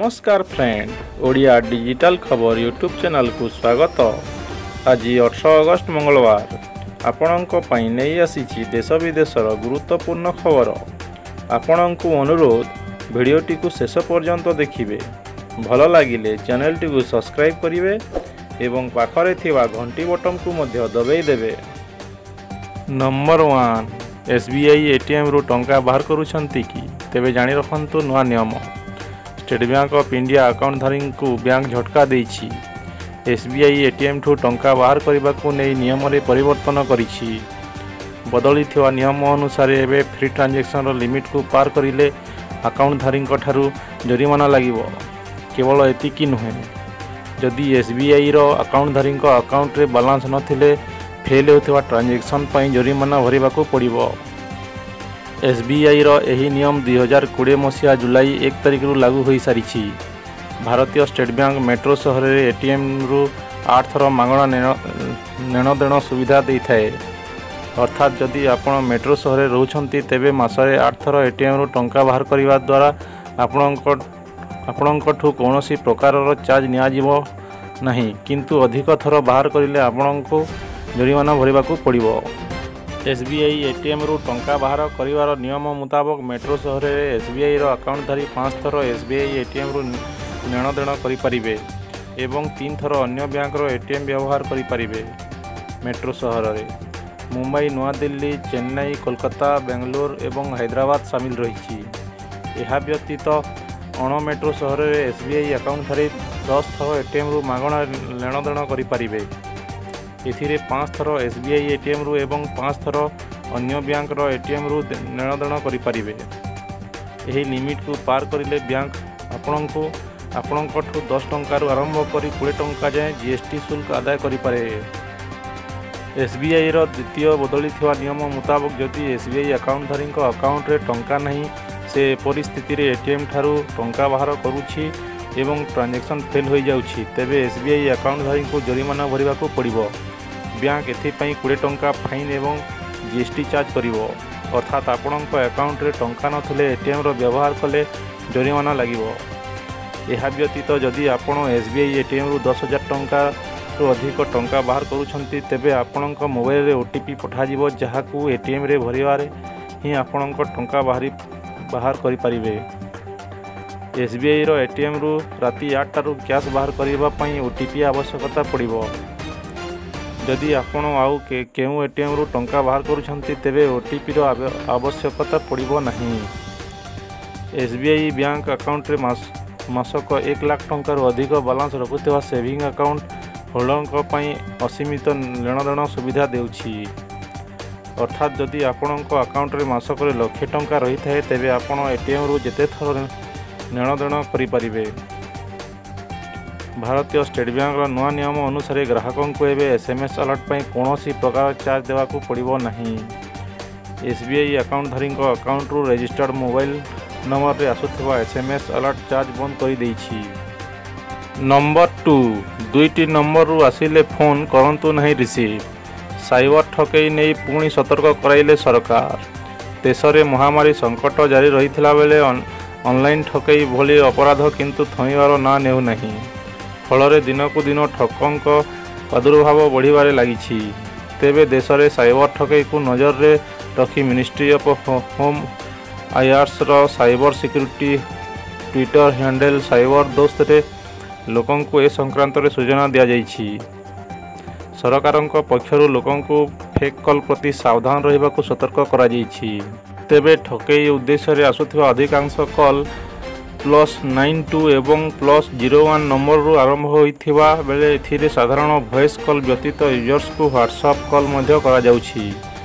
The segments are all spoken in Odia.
ନମସ୍କାର ଫ୍ରେଣ୍ଡ, ଓଡ଼ିଆ ଡିଜିଟାଲ ଖବର ୟୁଟ୍ୟୁବ୍ ଚ୍ୟାନେଲକୁ ସ୍ୱାଗତ। ଆଜି 18 ଅଗଷ୍ଟ ମଙ୍ଗଳବାର। ଆପଣଙ୍କ ପାଇଁ ନେଇ ଆସିଛି ଦେଶ ବିଦେଶର ଗୁରୁତ୍ୱପୂର୍ଣ୍ଣ ଖବର। ଆପଣଙ୍କୁ ଅନୁରୋଧ, ଭିଡ଼ିଓଟିକୁ ଶେଷ ପର୍ଯ୍ୟନ୍ତ ଦେଖିବେ। ଭଲ ଲାଗିଲେ ଚ୍ୟାନେଲଟିକୁ ସବସ୍କ୍ରାଇବ୍ କରିବେ ଏବଂ ପାଖରେ ଥିବା ଘଣ୍ଟି ବଟନକୁ ମଧ୍ୟ ଦବାଇ ଦେବେ। ନମ୍ବର 1, ଏସ୍ବିଆଇ ଏଟିଏମ୍ରୁ ଟଙ୍କା ବାହାର କରୁଛନ୍ତି କି? ତେବେ ଜାଣି ରଖନ୍ତୁ ନୂଆ ନିୟମ। ଷ୍ଟେଟ୍ ବ୍ୟାଙ୍କ ଅଫ୍ ଇଣ୍ଡିଆ ଆକାଉଣ୍ଟଧାରୀଙ୍କୁ ବ୍ୟାଙ୍କ ଝଟକା ଦେଇଛି। ଏସ୍ବିଆଇ ଏଟିଏମ୍ଠୁ ଟଙ୍କା ବାହାର କରିବାକୁ ନେଇ ନିୟମରେ ପରିବର୍ତ୍ତନ କରିଛି। ବଦଳିଥିବା ନିୟମ ଅନୁସାରେ ଏବେ ଫ୍ରି ଟ୍ରାଞ୍ଜାକ୍ସନର ଲିମିଟକୁ ପାର କରିଲେ ଆକାଉଣ୍ଟଧାରୀଙ୍କ ଠାରୁ ଜରିମାନା ଲାଗିବ। କେବଳ ଏତିକି ନୁହେଁ, ଯଦି ଏସ୍ବିଆଇର ଆକାଉଣ୍ଟଧାରୀଙ୍କ ଆକାଉଣ୍ଟରେ ବାଲାନ୍ସ ନଥିଲେ ଫେଲ୍ ହେଉଥିବା ଟ୍ରାଞ୍ଜାକ୍ସନ୍ ପାଇଁ ଜରିମାନା ଭରିବାକୁ ପଡ଼ିବ। ଏସ୍ବିଆଇର ଏହି ନିୟମ 2020 ମସିହା ଜୁଲାଇ 1 ତାରିଖରୁ ଲାଗୁ ହୋଇସାରିଛି। ଭାରତୀୟ ଷ୍ଟେଟ୍ ବ୍ୟାଙ୍କ ମେଟ୍ରୋ ସହରରେ ଏଟିଏମ୍ରୁ 8 ଥର ମାଗଣା ନେଣଦେଣ ସୁବିଧା ଦେଇଥାଏ। ଅର୍ଥାତ୍ ଯଦି ଆପଣ ମେଟ୍ରୋ ସହରରେ ରହୁଛନ୍ତି, ତେବେ ମାସରେ 8 ଥର ଏଟିଏମ୍ରୁ ଟଙ୍କା ବାହାର କରିବା ଦ୍ୱାରା ଆପଣଙ୍କଠୁ କୌଣସି ପ୍ରକାରର ଚାର୍ଜ ନିଆଯିବ ନାହିଁ। କିନ୍ତୁ ଅଧିକ ଥର ବାହାର କରିଲେ ଆପଣଙ୍କୁ ଜରିମାନା ଭରିବାକୁ ପଡ଼ିବ। ଏସ୍ବିଆଇ ଏଟିଏମ୍ରୁ ଟଙ୍କା ବାହାର କରିବାର ନିୟମ ମୁତାବକ ମେଟ୍ରୋ ସହରରେ ଏସ୍ବିଆଇର ଆକାଉଣ୍ଟଧାରୀ 5 ଥର ଏସ୍ବିଆଇ ଏଟିଏମ୍ରୁ ନେଣଦେଣ କରିପାରିବେ ଏବଂ 3 ଥର ଅନ୍ୟ ବ୍ୟାଙ୍କର ଏଟିଏମ୍ ବ୍ୟବହାର କରିପାରିବେ। ମେଟ୍ରୋ ସହରରେ ମୁମ୍ବାଇ, ନୂଆଦିଲ୍ଲୀ, ଚେନ୍ନାଇ, କୋଲକାତା, ବେଙ୍ଗାଲୁରୁ ଏବଂ ହାଇଦ୍ରାବାଦ ସାମିଲ ରହିଛି। ଏହା ବ୍ୟତୀତ ଅଣ ମେଟ୍ରୋ ସହରରେ ଏସ୍ବିଆଇ ଆକାଉଣ୍ଟଧାରୀ 10 ଥର ଏଟିଏମ୍ରୁ ମାଗଣା ନେଣଦେଣ କରିପାରିବେ। ଏଥିରେ 5 ଥର ଏସ୍ବିଆଇ ଏଟିଏମ୍ରୁ ଏବଂ 5 ଥର ଅନ୍ୟ ବ୍ୟାଙ୍କର ଏଟିଏମ୍ରୁ ନେଣଦେଣ କରିପାରିବେ। ଏହି ଲିମିଟକୁ ପାର କରିଲେ ବ୍ୟାଙ୍କ ଆପଣଙ୍କଠୁ 10 ଟଙ୍କାରୁ ଆରମ୍ଭ କରି 20 ଟଙ୍କା ଯାଏଁ ଜିଏସ୍ଟି ଶୁଳ୍କ ଆଦାୟ କରିପାରେ। ଏସ୍ବିଆଇର ଦ୍ୱିତୀୟ ବଦଳିଥିବା ନିୟମ ମୁତାବକ ଯଦି ଏସ୍ବିଆଇ ଆକାଉଣ୍ଟଧାରୀଙ୍କ ଆକାଉଣ୍ଟରେ ଟଙ୍କା ନାହିଁ, ସେ ଏପରି ସ୍ଥିତିରେ ଏଟିଏମ୍ ଠାରୁ ଟଙ୍କା ବାହାର କରୁଛି ଏବଂ ଟ୍ରାଞ୍ଜାକ୍ସନ୍ ଫେଲ୍ ହୋଇଯାଉଛି, ତେବେ ଏସ୍ବିଆଇ ଆକାଉଣ୍ଟଧାରୀଙ୍କୁ ଜରିମାନା ଭରିବାକୁ ପଡ଼ିବ। ବ୍ୟାଙ୍କ ଏଥିପାଇଁ 20 ଟଙ୍କା ଫାଇନ୍ ଏବଂ ଜିଏସ୍ଟି ଚାର୍ଜ କରିବ। ଅର୍ଥାତ୍ ଆପଣଙ୍କ ଆକାଉଣ୍ଟରେ ଟଙ୍କା ନଥିଲେ ଏଟିଏମ୍ର ବ୍ୟବହାର କଲେ ଜରିମାନା ଲାଗିବ। ଏହା ବ୍ୟତୀତ ଯଦି ଆପଣ ଏସ୍ବିଆଇ ଏଟିଏମ୍ରୁ 10,000 ଟଙ୍କାରୁ ଅଧିକ ଟଙ୍କା ବାହାର କରୁଛନ୍ତି, ତେବେ ଆପଣଙ୍କ ମୋବାଇଲରେ ଓଟିପି ପଠାଯିବ, ଯାହାକୁ ଏଟିଏମ୍ରେ ଭରିବାରେ ହିଁ ଆପଣଙ୍କ ଟଙ୍କା ବାହାର କରିପାରିବେ। ଏସ୍ବିଆଇର ଏଟିଏମ୍ରୁ ରାତି 8ଟାରୁ କ୍ୟାଶ୍ ବାହାର କରିବା ପାଇଁ ଓଟିପି ଆବଶ୍ୟକତା ପଡ଼ିବ। ଯଦି ଆପଣ ଆଉ କେଉଁ ଏଟିଏମ୍ରୁ ଟଙ୍କା ବାହାର କରୁଛନ୍ତି, ତେବେ ଓଟିପିର ଆବଶ୍ୟକତା ପଡ଼ିବ ନାହିଁ। ଏସ୍ବିଆଇ ବ୍ୟାଙ୍କ ଆକାଉଣ୍ଟରେ ମାସକ 1 ଲାଖ ଟଙ୍କାରୁ ଅଧିକ ବାଲାନ୍ସ ରଖୁଥିବା ସେଭିଂ ଆକାଉଣ୍ଟ ହୋଲ୍ଡରଙ୍କ ପାଇଁ ଅସୀମିତ ନେଣଦେଣ ସୁବିଧା ଦେଉଛି। ଅର୍ଥାତ୍ ଯଦି ଆପଣଙ୍କ ଆକାଉଣ୍ଟରେ ମାସକରେ ଲକ୍ଷେ ଟଙ୍କା ରହିଥାଏ, ତେବେ ଆପଣ ଏଟିଏମ୍ରୁ ଯେତେ ଥର ନେଣଦେଣ କରିପାରିବେ। ଭାରତୀୟ ଷ୍ଟେଟ୍ ବ୍ୟାଙ୍କର ନୂଆ ନିୟମ ଅନୁସାରେ ଗ୍ରାହକଙ୍କୁ ଏବେ ଏସ୍ଏମ୍ଏସ୍ ଆଲର୍ଟ ପାଇଁ କୌଣସି ପ୍ରକାର ଚାର୍ଜ ଦେବାକୁ ପଡ଼ିବ ନାହିଁ। ଏସ୍ବିଆଇ ଆକାଉଣ୍ଟଧାରୀଙ୍କ ଆକାଉଣ୍ଟରୁ ରେଜିଷ୍ଟର୍ଡ ମୋବାଇଲ ନମ୍ବରରେ ଆସୁଥିବା ଏସ୍ଏମ୍ଏସ୍ ଆଲର୍ଟ ଚାର୍ଜ ବନ୍ଦ କରିଦେଇଛି। ନମ୍ବର 2, ଦୁଇଟି ନମ୍ବରରୁ ଆସିଲେ ଫୋନ୍ କରନ୍ତୁ ନାହିଁ ରିସିଭ୍। ସାଇବର ଠକେଇ ନେଇ ପୁଣି ସତର୍କ କରାଇଲେ ସରକାର। ଦେଶରେ ମହାମାରୀ ସଙ୍କଟ ଜାରି ରହିଥିଲା ବେଳେ ଅନଲାଇନ୍ ଠକେଇ ଭଳି ଅପରାଧ କିନ୍ତୁ ଥମିବାର ନାଁ ନେଉନାହିଁ। ଫଳରେ ଦିନକୁ ଦିନ ଠକଙ୍କ ପ୍ରାଦୁର୍ଭାବ ବଢ଼ିବାରେ ଲାଗିଛି। ତେବେ ଦେଶରେ ସାଇବର ଠକେଇକୁ ନଜରରେ ରଖି ମିନିଷ୍ଟ୍ରି ଅଫ୍ ହୋମ୍ ଆଫେୟାର୍ସର cyber security Twitter handle cyber ଦୋସ୍ତରେ ଲୋକଙ୍କୁ ଏ ସଂକ୍ରାନ୍ତରେ ସୂଚନା ଦିଆଯାଇଛି। ସରକାରଙ୍କ ପକ୍ଷରୁ ଲୋକଙ୍କୁ ଫେକ୍ କଲ୍ ପ୍ରତି ସାବଧାନ ରହିବାକୁ ସତର୍କ କରାଯାଇଛି। ତେବେ ଠକେଇ ଉଦ୍ଦେଶ୍ୟରେ ଆସୁଥିବା ଅଧିକାଂଶ କଲ୍ +92 ଏବଂ +01 ନମ୍ବରରୁ ଆରମ୍ଭ ହୋଇଥିବା ବେଳେ ଏଥିରେ ସାଧାରଣ ଭଏସ୍ କଲ୍ ବ୍ୟତୀତ ୟୁଜର୍ସଙ୍କୁ ହ୍ୱାଟ୍ସଆପ୍ କଲ୍ ମଧ୍ୟ କରାଯାଉଛି।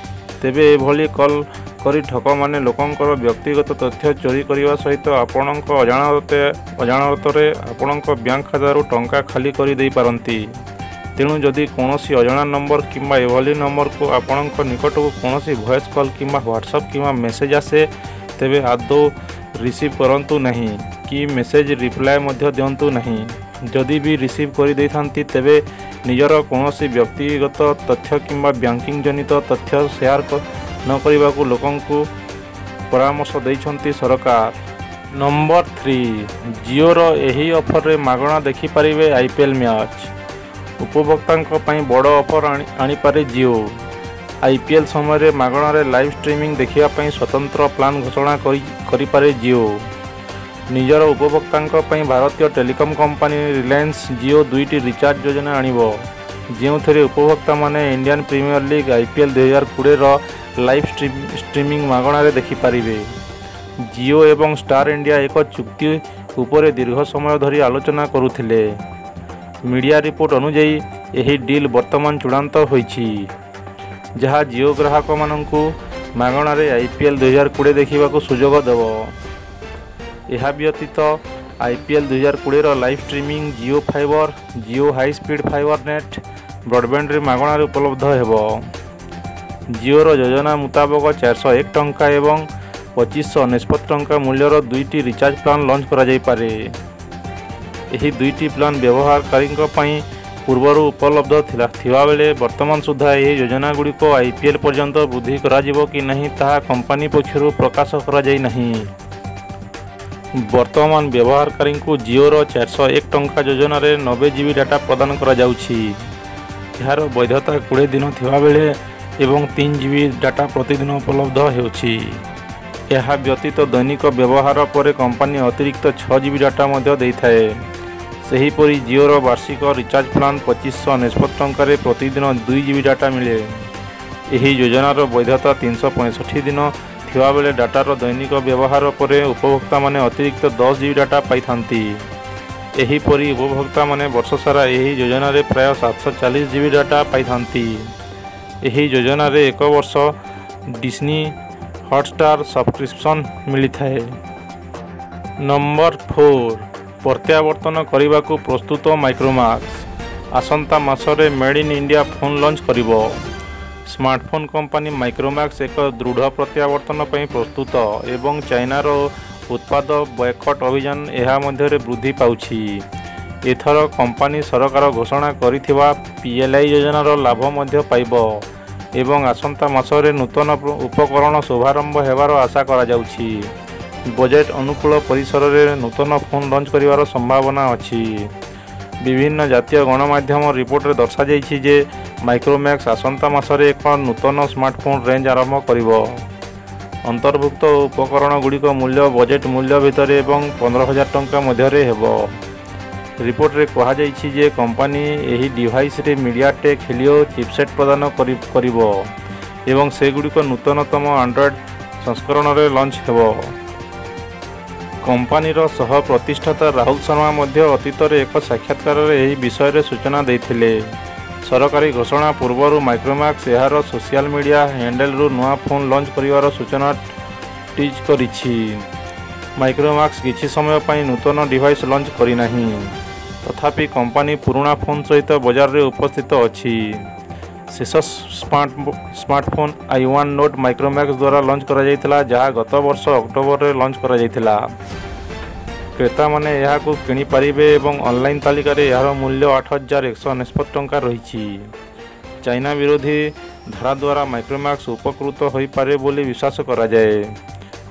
ତେବେ ଏଭଳି କଲ୍ କରି ଠକମାନେ ଲୋକଙ୍କର ବ୍ୟକ୍ତିଗତ ତଥ୍ୟ ଚୋରି କରିବା ସହିତ ଆପଣଙ୍କ ଅଜାଣତରେ ଆପଣଙ୍କ ବ୍ୟାଙ୍କ ଖାତାରୁ ଟଙ୍କା ଖାଲି କରିଦେଇପାରନ୍ତି। ତେଣୁ ଯଦି କୌଣସି ଅଜଣା ନମ୍ବର କିମ୍ବା ଏଭଳି ନମ୍ବରକୁ ଆପଣଙ୍କ ନିକଟକୁ କୌଣସି ଭଏସ୍ କଲ୍ କିମ୍ବା ହ୍ୱାଟ୍ସଆପ୍ କିମ୍ବା ମେସେଜ୍ ଆସେ, ତେବେ ଆଦୌ ରିସିଭ୍ କରନ୍ତୁ ନାହିଁ କି ମେସେଜ୍ ରିପ୍ଲାଏ ମଧ୍ୟ ଦିଅନ୍ତୁ ନାହିଁ। ଯଦି ବି ରିସିଭ୍ କରିଦେଇଥାନ୍ତି, ତେବେ ନିଜର କୌଣସି ବ୍ୟକ୍ତିଗତ ତଥ୍ୟ କିମ୍ବା ବ୍ୟାଙ୍କିଂ ଜନିତ ତଥ୍ୟ ସେୟାର ନ କରିବାକୁ ଲୋକଙ୍କୁ ପରାମର୍ଶ ଦେଇଛନ୍ତି ସରକାର। ନମ୍ବର 3, ଜିଓର ଏହି ଅଫରରେ ମାଗଣା ଦେଖିପାରିବେ ଆଇପିଏଲ୍ ମ୍ୟାଚ୍। ଉପଭୋକ୍ତାଙ୍କ ପାଇଁ ବଡ଼ ଅଫର ଆଣିପାରେ ଜିଓ। ଆଇପିଏଲ୍ ସମୟରେ ମାଗଣାରେ ଲାଇଭ୍ ଷ୍ଟ୍ରିମିଂ ଦେଖିବା ପାଇଁ ସ୍ୱତନ୍ତ୍ର ପ୍ଲାନ୍ ଘୋଷଣା କରିପାରେ ଜିଓ। ନିଜର ଉପଭୋକ୍ତାଙ୍କ ପାଇଁ ଭାରତୀୟ ଟେଲିକମ୍ କମ୍ପାନୀ ରିଲାଏନ୍ସ ଜିଓ ଦୁଇଟି ରିଚାର୍ଜ ଯୋଜନା ଆଣିବ, ଯେଉଁଥିରେ ଉପଭୋକ୍ତାମାନେ ଇଣ୍ଡିଆନ୍ ପ୍ରିମିୟର ଲିଗ୍ ଆଇପିଏଲ୍ 2020ର ଲାଇଭ୍ ଷ୍ଟ୍ରିମିଂ ମାଗଣାରେ ଦେଖିପାରିବେ। ଜିଓ ଏବଂ ଷ୍ଟାର ଇଣ୍ଡିଆ ଏକ ଚୁକ୍ତି ଉପରେ ଦୀର୍ଘ ସମୟ ଧରି ଆଲୋଚନା କରୁଥିଲେ। ମିଡିଆ ରିପୋର୍ଟ ଅନୁଯାୟୀ, ଏହି ଡିଲ୍ ବର୍ତ୍ତମାନ ଚୂଡ଼ାନ୍ତ ହୋଇଛି, ଯାହା ଜିଓ ଗ୍ରାହକମାନଙ୍କୁ ମାଗଣାରେ ଆଇପିଏଲ୍ 2020 ଦେଖିବାକୁ ସୁଯୋଗ ଦେବ। ଏହା ବ୍ୟତୀତ ଆଇପିଏଲ୍ 2020ର live streaming Jio fibre, Jio high speed fibre net ବ୍ରଡବ୍ୟାଣ୍ଡରେ ମାଗଣାରେ ଉପଲବ୍ଧ ହେବ। ଜିଓର ଯୋଜନା ମୁତାବକ 401 ଟଙ୍କା ଏବଂ 2599 ଟଙ୍କା ମୂଲ୍ୟର ଦୁଇଟି ରିଚାର୍ଜ ପ୍ଲାନ୍ ଲଞ୍ଚ କରାଯାଇପାରେ। ଏହି ଦୁଇଟି ପ୍ଲାନ୍ ବ୍ୟବହାରକାରୀଙ୍କ ପାଇଁ ପୂର୍ବରୁ ଉପଲବ୍ଧ ଥିବାବେଳେ ବର୍ତ୍ତମାନ ସୁଦ୍ଧା ଏହି ଯୋଜନାଗୁଡ଼ିକ ଆଇପିଏଲ୍ ପର୍ଯ୍ୟନ୍ତ ବୃଦ୍ଧି କରାଯିବ କି ନାହିଁ, ତାହା କମ୍ପାନୀ ପକ୍ଷରୁ ପ୍ରକାଶ କରାଯାଇନାହିଁ। ବର୍ତ୍ତମାନ ବ୍ୟବହାରକାରୀଙ୍କୁ ଜିଓର 401 ଟଙ୍କା ଯୋଜନାରେ 90 ଜିବି ଡାଟା ପ୍ରଦାନ କରାଯାଉଛି। ଏହାର ବୈଧତା 20 ଦିନ ଥିବାବେଳେ ଏବଂ 3 ଜିବି ଡାଟା ପ୍ରତିଦିନ ଉପଲବ୍ଧ ହେଉଛି। ଏହା ବ୍ୟତୀତ ଦୈନିକ ବ୍ୟବହାର ପରେ କମ୍ପାନୀ ଅତିରିକ୍ତ 6 ଜିବି ଡାଟା ମଧ୍ୟ ଦେଇଥାଏ। ସେହିପରି ଜିଓର ବାର୍ଷିକ ରିଚାର୍ଜ ପ୍ଲାନ୍ 2599 ଟଙ୍କାରେ ପ୍ରତିଦିନ 2 ଜିବି ଡାଟା ମିଳେ। ଏହି ଯୋଜନାର ବୈଧତା 365 ଦିନ ଥିବାବେଳେ ଡାଟାର ଦୈନିକ ବ୍ୟବହାର ପରେ ଉପଭୋକ୍ତାମାନେ ଅତିରିକ୍ତ 10 ଜିବି ଡାଟା ପାଇଥାନ୍ତି। ଏହିପରି ଉପଭୋକ୍ତାମାନେ ବର୍ଷସାରା ଏହି ଯୋଜନାରେ ପ୍ରାୟ 740 ଜିବି ଡାଟା ପାଇଥାନ୍ତି। ଏହି ଯୋଜନାରେ ଏକ ବର୍ଷ ଡିସ୍ନି ହଟଷ୍ଟାର ସବସ୍କ୍ରିପସନ୍ ମିଳିଥାଏ। ନମ୍ବର 4, ପ୍ରତ୍ୟାବର୍ତ୍ତନ କରିବାକୁ ପ୍ରସ୍ତୁତ ମାଇକ୍ରୋମାକ୍ସ। ଆସନ୍ତା ମାସରେ made in India phone launch କରିବ। ସ୍ମାର୍ଟଫୋନ୍ କମ୍ପାନୀ ମାଇକ୍ରୋମାକ୍ସ ଏକ ଦୃଢ଼ ପ୍ରତ୍ୟାବର୍ତ୍ତନ ପାଇଁ ପ୍ରସ୍ତୁତ ଏବଂ ଚାଇନାର ଉତ୍ପାଦ ବୟକଟ୍ ଅଭିଯାନ ଏହା ମଧ୍ୟରେ ବୃଦ୍ଧି ପାଉଛି। ଏଥର କମ୍ପାନୀ ସରକାର ଘୋଷଣା କରିଥିବା ପିଏଲ୍ଆଇ ଯୋଜନାର ଲାଭ ମଧ୍ୟ ପାଇବ ଏବଂ ଆସନ୍ତା ମାସରେ ନୂତନ ଉପକରଣ ଶୁଭାରମ୍ଭ ହେବାର ଆଶା କରାଯାଉଛି। ବଜେଟ୍ ଅନୁକୂଳ ପରିସରରେ ନୂତନ ଫୋନ୍ ଲଞ୍ଚ କରିବାର ସମ୍ଭାବନା ଅଛି। ବିଭିନ୍ନ ଜାତୀୟ ଗଣମାଧ୍ୟମ ରିପୋର୍ଟରେ ଦର୍ଶାଯାଇଛି ଯେ ମାଇକ୍ରୋମ୍ୟାକ୍ସ ଆସନ୍ତା ମାସରେ ଏକ ନୂତନ ସ୍ମାର୍ଟଫୋନ୍ ରେଞ୍ଜ ଆରମ୍ଭ କରିବ। ଅନ୍ତର୍ଭୁକ୍ତ ଉପକରଣଗୁଡ଼ିକ ମୂଲ୍ୟ ବଜେଟ୍ ମୂଲ୍ୟ ଭିତରେ ଏବଂ 15,000 ଟଙ୍କା ମଧ୍ୟରେ ହେବ। ରିପୋର୍ଟରେ କୁହାଯାଇଛି ଯେ କମ୍ପାନୀ ଏହି ଡିଭାଇସରେ ମିଡ଼ିଆଟେକ୍ ହେଲିଓ ଚିପସେଟ୍ ପ୍ରଦାନ କରିବ ଏବଂ ସେଗୁଡ଼ିକ ନୂତନତମ ଆଣ୍ଡ୍ରଏଡ୍ ସଂସ୍କରଣରେ ଲଞ୍ଚ ହେବ। କମ୍ପାନୀର ସହ ପ୍ରତିଷ୍ଠାତା ରାହୁଲ ଶର୍ମା ମଧ୍ୟ ଅତୀତରେ ଏକ ସାକ୍ଷାତକାରରେ ଏହି ବିଷୟରେ ସୂଚନା ଦେଇଥିଲେ। ସରକାରୀ ଘୋଷଣା ପୂର୍ବରୁ ମାଇକ୍ରୋମାକ୍ସ ଏହାର ସୋସିଆଲ ମିଡ଼ିଆ ହ୍ୟାଣ୍ଡେଲରୁ ନୂଆ ଫୋନ୍ ଲଞ୍ଚ କରିବାର ସୂଚନା ଟିଜ୍ କରିଛି। ମାଇକ୍ରୋମାକ୍ସ କିଛି ସମୟ ପାଇଁ ନୂତନ ଡିଭାଇସ୍ ଲଞ୍ଚ କରିନାହିଁ। ତଥାପି କମ୍ପାନୀ ପୁରୁଣା ଫୋନ୍ ସହିତ ବଜାରରେ ଉପସ୍ଥିତ ଅଛି। ଶେଷ ସ୍ମାର୍ଟଫୋନ୍ I1 note Micromax ଦ୍ୱାରା ଲଞ୍ଚ କରାଯାଇଥିଲା, ଯାହା ଗତ ବର୍ଷ ଅକ୍ଟୋବରରେ ଲଞ୍ଚ କରାଯାଇଥିଲା। କ୍ରେତାମାନେ ଏହାକୁ କିଣିପାରିବେ ଏବଂ ଅନଲାଇନ୍ ତାଲିକାରେ ଏହାର ମୂଲ୍ୟ 8199 ଟଙ୍କା ରହିଛି। ଚାଇନା ବିରୋଧୀ ଧାରା ଦ୍ୱାରା ମାଇକ୍ରୋମାକ୍ସ ଉପକୃତ ହୋଇପାରେ ବୋଲି ବିଶ୍ୱାସ କରାଯାଏ।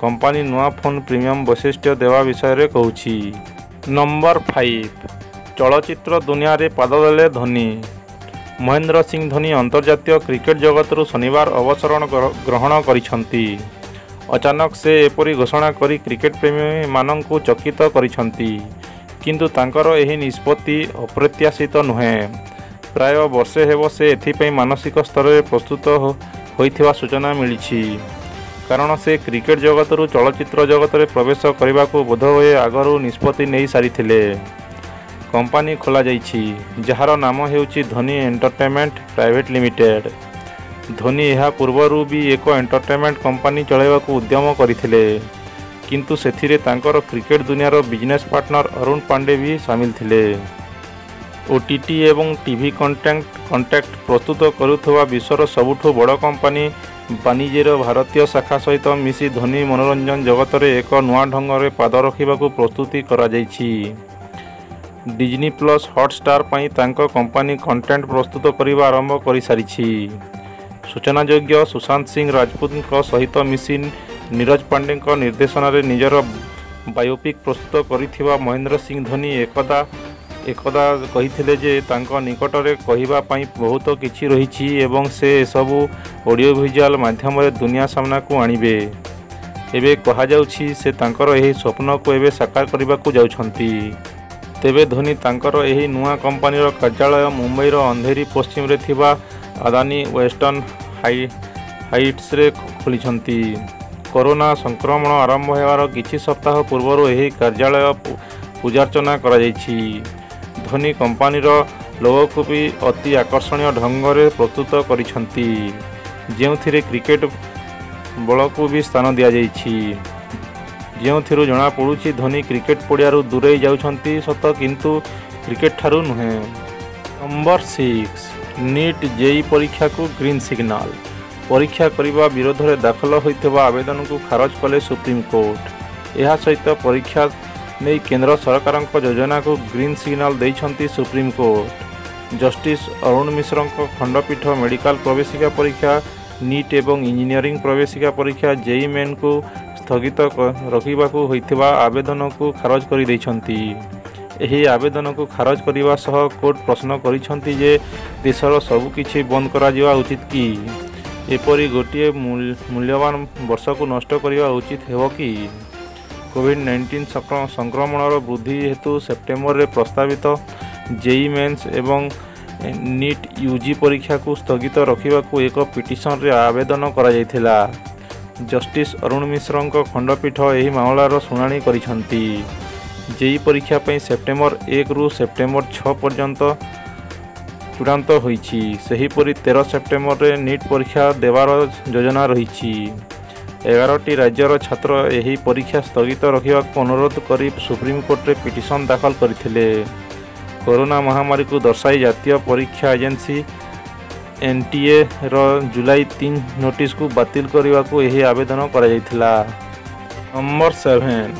କମ୍ପାନୀ ନୂଆ ଫୋନ୍ ପ୍ରିମିୟମ୍ ବୈଶିଷ୍ଟ୍ୟ ଦେବା ବିଷୟରେ କହୁଛି। ନମ୍ବର 5, ଚଳଚ୍ଚିତ୍ର ଦୁନିଆରେ ପାଦ ଦେଲେ ଧୋନି। ମହେନ୍ଦ୍ର ସିଂ ଧୋନି ଅନ୍ତର୍ଜାତୀୟ କ୍ରିକେଟ ଜଗତରୁ ଶନିବାର ଅବସର ଗ୍ରହଣ କରିଛନ୍ତି। ଅଚାନକ ସେ ଏପରି ଘୋଷଣା କରି କ୍ରିକେଟ ପ୍ରେମୀମାନଙ୍କୁ ଚକିତ କରିଛନ୍ତି। କିନ୍ତୁ ତାଙ୍କର ଏହି ନିଷ୍ପତ୍ତି ଅପ୍ରତ୍ୟାଶିତ ନୁହେଁ। ପ୍ରାୟ ବର୍ଷେ ହେବ ସେ ଏଥିପାଇଁ ମାନସିକ ସ୍ତରରେ ପ୍ରସ୍ତୁତ ହୋଇଥିବା ସୂଚନା ମିଳିଛି। କାରଣ ସେ କ୍ରିକେଟ ଜଗତରୁ ଚଳଚ୍ଚିତ୍ର ଜଗତରେ ପ୍ରବେଶ କରିବାକୁ ବୋଧହୁଏ ଆଗରୁ ନିଷ୍ପତ୍ତି ନେଇ ସାରିଥିଲେ। କମ୍ପାନୀ ଖୋଲାଯାଇଛି, ଯାହାର ନାମ ହେଉଛି Dhoni entertainment private limited. Dhoni ଏହା ପୂର୍ବରୁ ବି ଏକ ଏଣ୍ଟରଟେନମେଣ୍ଟ କମ୍ପାନୀ ଚଳାଇବାକୁ ଉଦ୍ୟମ କରିଥିଲେ, କିନ୍ତୁ ସେଥିରେ ତାଙ୍କର କ୍ରିକେଟ ଦୁନିଆର ବିଜନେସ୍ ପାର୍ଟନର ଅରୁଣ ପାଣ୍ଡେ ବି ସାମିଲ ଥିଲେ। ଓଟିଟି ଏବଂ ଟିଭି କଣ୍ଟେଣ୍ଟ ପ୍ରସ୍ତୁତ କରୁଥିବା ବିଶ୍ୱର ସବୁଠୁ ବଡ଼ କମ୍ପାନୀ ବାନିଜେର ଭାରତୀୟ ଶାଖା ସହିତ ମିଶି ଧୋନି ମନୋରଞ୍ଜନ ଜଗତରେ ଏକ ନୂଆ ଢଙ୍ଗରେ ପାଦ ରଖିବାକୁ ପ୍ରସ୍ତୁତି କରାଯାଇଛି। ଡିଜନି ପ୍ଲସ୍ ହଟଷ୍ଟାର ପାଇଁ ତାଙ୍କ କମ୍ପାନୀ କଣ୍ଟେଣ୍ଟ ପ୍ରସ୍ତୁତ କରିବା ଆରମ୍ଭ କରିସାରିଛି। ସୂଚନାଯୋଗ୍ୟ, ସୁଶାନ୍ତ ସିଂ ରାଜପୁତଙ୍କ ସହିତ ମିଶି ନୀରଜ ପାଣ୍ଡେଙ୍କ ନିର୍ଦ୍ଦେଶନାରେ ନିଜର ବାୟୋପିକ୍ ପ୍ରସ୍ତୁତ କରିଥିବା ମହେନ୍ଦ୍ର ସିଂ ଧୋନି ଏକଦା ଏକଦା କହିଥିଲେ ଯେ ତାଙ୍କ ନିକଟରେ କହିବା ପାଇଁ ବହୁତ କିଛି ରହିଛି ଏବଂ ସେ ଏସବୁ ଅଡ଼ିଓ ଭିଜୁଆଲ୍ ମାଧ୍ୟମରେ ଦୁନିଆ ସାମ୍ନାକୁ ଆଣିବେ। ଏବେ କୁହାଯାଉଛି, ସେ ତାଙ୍କର ଏହି ସ୍ୱପ୍ନକୁ ଏବେ ସାକାର କରିବାକୁ ଯାଉଛନ୍ତି। ତେବେ ଧୋନି ତାଙ୍କର ଏହି ନୂଆ କମ୍ପାନୀର କାର୍ଯ୍ୟାଳୟ ମୁମ୍ବାଇର ଅନ୍ଧେରୀ ପଶ୍ଚିମରେ ଥିବା ଆଦାନୀ ୱେଷ୍ଟର୍ଣ୍ଣ ହାଇଟ୍ସରେ ଖୋଲିଛନ୍ତି। କରୋନା ସଂକ୍ରମଣ ଆରମ୍ଭ ହେବାର କିଛି ସପ୍ତାହ ପୂର୍ବରୁ ଏହି କାର୍ଯ୍ୟାଳୟ ପୂଜାର୍ଚ୍ଚନା କରାଯାଇଛି। ଧୋନି କମ୍ପାନୀର ଲୋଗୋକୁ ବି ଅତି ଆକର୍ଷଣୀୟ ଢଙ୍ଗରେ ପ୍ରସ୍ତୁତ କରିଛନ୍ତି, ଯେଉଁଥିରେ କ୍ରିକେଟ ବଲକୁ ବି ସ୍ଥାନ ଦିଆଯାଇଛି। ଯେଉଁଥିରୁ ଜଣାପଡ଼ୁଛି, ଧୋନି କ୍ରିକେଟ ପଡ଼ିଆରୁ ଦୂରେଇ ଯାଉଛନ୍ତି ସତ, କିନ୍ତୁ କ୍ରିକେଟଠାରୁ ନୁହେଁ। ନମ୍ବର 6, ନିଟ୍ ଜେଇଇ ପରୀକ୍ଷାକୁ ଗ୍ରୀନ୍ ସିଗ୍ନାଲ। ପରୀକ୍ଷା କରିବା ବିରୋଧରେ ଦାଖଲ ହୋଇଥିବା ଆବେଦନକୁ ଖାରଜ କଲେ ସୁପ୍ରିମକୋର୍ଟ। ଏହା ସହିତ ପରୀକ୍ଷା ନେଇ କେନ୍ଦ୍ର ସରକାରଙ୍କ ଯୋଜନାକୁ ଗ୍ରୀନ୍ ସିଗ୍ନାଲ ଦେଇଛନ୍ତି ସୁପ୍ରିମକୋର୍ଟ। ଜଷ୍ଟିସ୍ ଅରୁଣ ମିଶ୍ରଙ୍କ ଖଣ୍ଡପୀଠ ମେଡିକାଲ ପ୍ରବେଶିକା ପରୀକ୍ଷା ନିଟ୍ ଏବଂ ଇଞ୍ଜିନିୟରିଂ ପ୍ରବେଶିକା ପରୀକ୍ଷା ଜେଇଇ ମେନ୍କୁ ସ୍ଥଗିତ ରଖିବାକୁ ହୋଇଥିବା ଆବେଦନକୁ ଖାରଜ କରିଦେଇଛନ୍ତି। ଏହି ଆବେଦନକୁ ଖାରଜ କରିବା ସହ କୋର୍ଟ ପ୍ରଶ୍ନ କରିଛନ୍ତି ଯେ ଦେଶର ସବୁକିଛି ବନ୍ଦ କରାଯିବା ଉଚିତ କି? ଏପରି ଗୋଟିଏ ମୂଲ୍ୟବାନ ବର୍ଷକୁ ନଷ୍ଟ କରିବା ଉଚିତ ହେବ କି? କୋଭିଡ-19 ସଂକ୍ରମଣର ବୃଦ୍ଧି ହେତୁ ସେପ୍ଟେମ୍ବରରେ ପ୍ରସ୍ତାବିତ ଜେଇଇ ମେନ୍ସ ଏବଂ ନିଟ୍ ୟୁଜି ପରୀକ୍ଷାକୁ ସ୍ଥଗିତ ରଖିବାକୁ ଏକ ପିଟିସନରେ ଆବେଦନ କରାଯାଇଥିଲା। ଜଷ୍ଟିସ୍ ଅରୁଣ ମିଶ୍ରଙ୍କ ଖଣ୍ଡପୀଠ ଏହି ମାମଲାର ଶୁଣାଣି କରିଛନ୍ତି। ଜେଇଇ ପରୀକ୍ଷା ପାଇଁ ସେପ୍ଟେମ୍ବର 1ରୁ ସେପ୍ଟେମ୍ବର 6 ପର୍ଯ୍ୟନ୍ତ ଚୂଡ଼ାନ୍ତ ହୋଇଛି। ସେହିପରି 13 ସେପ୍ଟେମ୍ବରରେ ନିଟ୍ ପରୀକ୍ଷା ଦେବାର ଯୋଜନା ରହିଛି। 11ଟି ରାଜ୍ୟର ଛାତ୍ର ଏହି ପରୀକ୍ଷା ସ୍ଥଗିତ ରଖିବାକୁ ଅନୁରୋଧ କରି ସୁପ୍ରିମକୋର୍ଟରେ ପିଟିସନ ଦାଖଲ କରିଥିଲେ। କରୋନା ମହାମାରୀକୁ ଦର୍ଶାଇ ଜାତୀୟ ପରୀକ୍ଷା ଏଜେନ୍ସି ଏନଟିଏର ଜୁଲାଇ 3 ନୋଟିସକୁ ବାତିଲ କରିବାକୁ ଏହି ଆବେଦନ କରାଯାଇଥିଲା। ନମ୍ବର 7,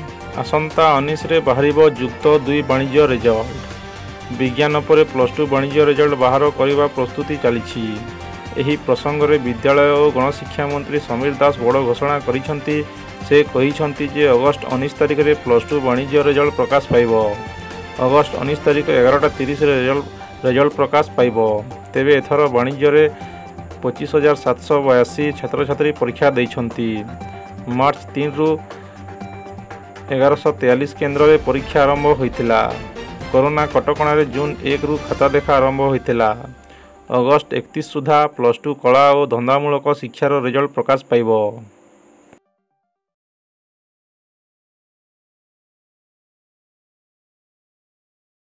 ଆସନ୍ତା 19ରେ ବାହାରିବ ଯୁକ୍ତ ଦୁଇ ବାଣିଜ୍ୟ ରେଜଲ୍ଟ। ବିଜ୍ଞାନ ପରେ +2 ବାଣିଜ୍ୟ ରେଜଲ୍ଟ ବାହାର କରିବା ପ୍ରସ୍ତୁତି ଚାଲିଛି। ଏହି ପ୍ରସଙ୍ଗରେ ବିଦ୍ୟାଳୟ ଓ ଗଣଶିକ୍ଷା ମନ୍ତ୍ରୀ ସମୀର ଦାଶ ବଡ଼ ଘୋଷଣା କରିଛନ୍ତି। ସେ କହିଛନ୍ତି ଯେ ଅଗଷ୍ଟ 19 ତାରିଖରେ +2 ବାଣିଜ୍ୟ ରେଜଲ୍ଟ ପ୍ରକାଶ ପାଇବ। ଅଗଷ୍ଟ 19 ତାରିଖ 11:30ରେ ରେଜଲ୍ଟ ପ୍ରକାଶ ପାଇବ। ତେବେ ଏଥର ବାଣିଜ୍ୟରେ 25,782 ଛାତ୍ରଛାତ୍ରୀ ପରୀକ୍ଷା ଦେଇଛନ୍ତି। ମାର୍ଚ୍ଚ 3ରୁ 1143 କେନ୍ଦ୍ରରେ ପରୀକ୍ଷା ଆରମ୍ଭ ହୋଇଥିଲା। କରୋନା କଟକଣାରେ ଜୁନ୍ 1ରୁ ଖାତା ଦେଖା ଆରମ୍ଭ ହୋଇଥିଲା। ଅଗଷ୍ଟ 31 ସୁଦ୍ଧା +2 କଳା ଓ ଧନ୍ଦାମୂଳକ ଶିକ୍ଷାର ରେଜଲ୍ଟ ପ୍ରକାଶ ପାଇବ।